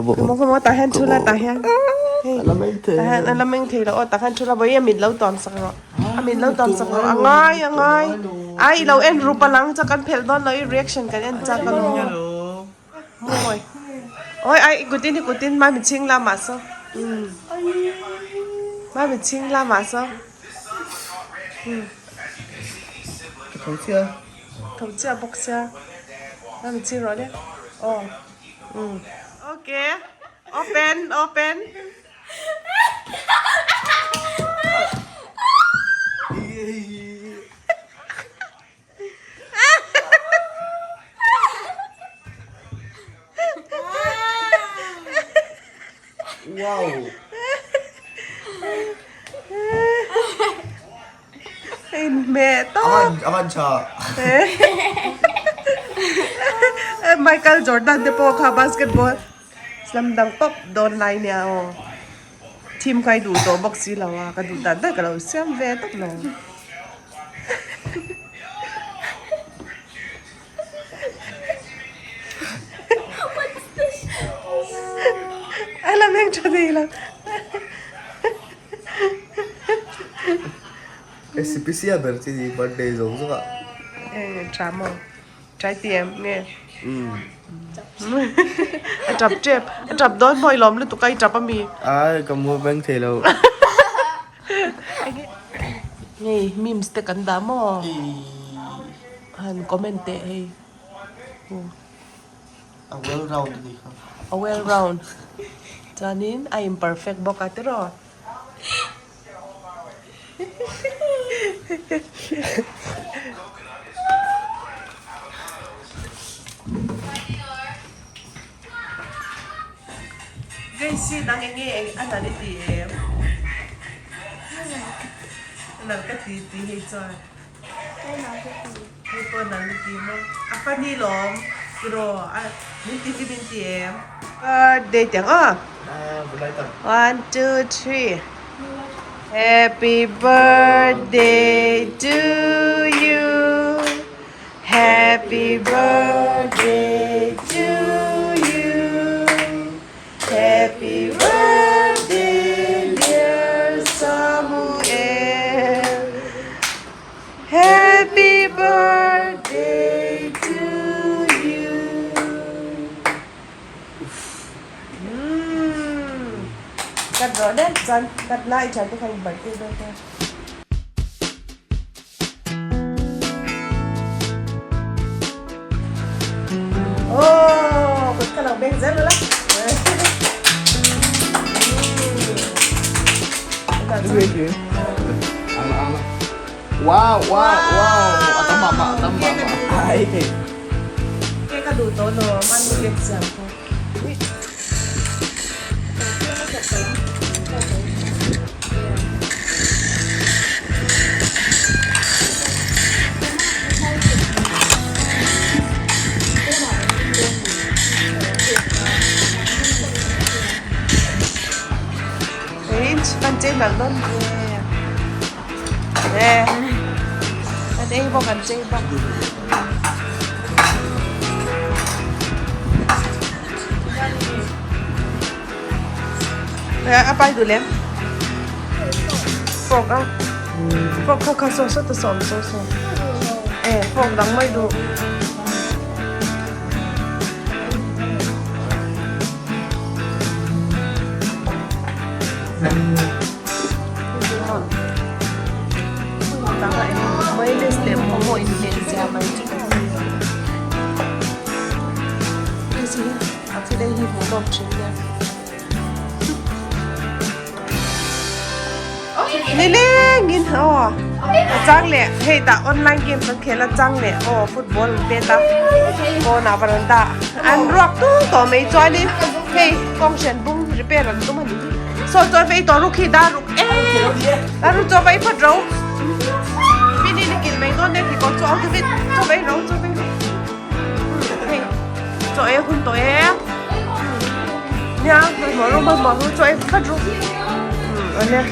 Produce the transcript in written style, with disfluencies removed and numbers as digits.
Come on, come on, tah hian thu la tah hian. Hei. A la meng thei. Tah hian a la meng thei lo aw tah khan thu la vawiin a mit lo tuam sak rawh. A mit lo tuam sak rawh a ngai a ngai. Ai i lo en rup a lang chak kan phelh dawn lo i reaction kan en chak alawm. Mawi. Oi ai i kutin i kutin mai mi chhing lamah saw. Mai mi chhing lamah saw. Ka tho chiah. Tho chiah bawk sia. Mai mi chhing rawh le. Aw. Umm. Okay. Open open. Wow. Inhmeh tawp. Avan tha. Michael Jordan te pawh kha basketball slam dang pawp dawn lai nia aw. Thim kha i duh tawh bawk si lo a, ka duh dan daih ka lo siam ve tawp lo. A la meng tha thei lo. SCPC a ber chi ni birthday zawng zawng ah. Eng tha maw? Try ti em nge? A tap tep, a tap dawn maw i lawm lutuk a i tap ami? Ai ka mu meng thei lo. Hei memes te kan dah maw? Han comment teh hei. A well round a ni kha. A well round. Chuanin a imperfect bawk a tiraw? Grace dang eng nge a nalh i ti em? A nalh ka ti ti hei chuan. Hei pawh nalh i ti maw? A funny lawm tiraw a min ti hi min ti em? Birthday tiang aw. One two three Happy birthday to you Happy birthday to you Happy birthday dear Samuel Happy birthday to you Cut rawh le chuan cut lai thian te kha in birthday dawn ta. Aww kut ka lo beng zel la. Wow wow wow a tam mah mah a tam mah mah. Ai thei. Cake a duh tawh lo manu cake siam kha. Kan chei nalh dawn nge kan ei bawk an chei bawk. A pai duh lem fork a fork kha kha saw saw ta sawm saw saw e fork dang mai duh. Mayonnaise leh momo inhmeh zia mai chu ka hmu a. Hei chu hi a thil ei hi hmuhnawm thin nia. Nilengin aw a chang leh hei tah online game kan khel a chang leh aw football an pet a pawnah veranda an ruak tung tawh mai chuanin hei kawng hran bung repair an tum a ni saw chuan vei tawh ruk hi dar ruk e dar ruk chaw vei phawt ro mini ni kil mai dawn e kekawr chu out of it chaw vei ro chaw vei ro hei chaw ei a hun tawh e nia hmanhmawh ru hmanhmawh ru chaw ei phawt ru. Awle.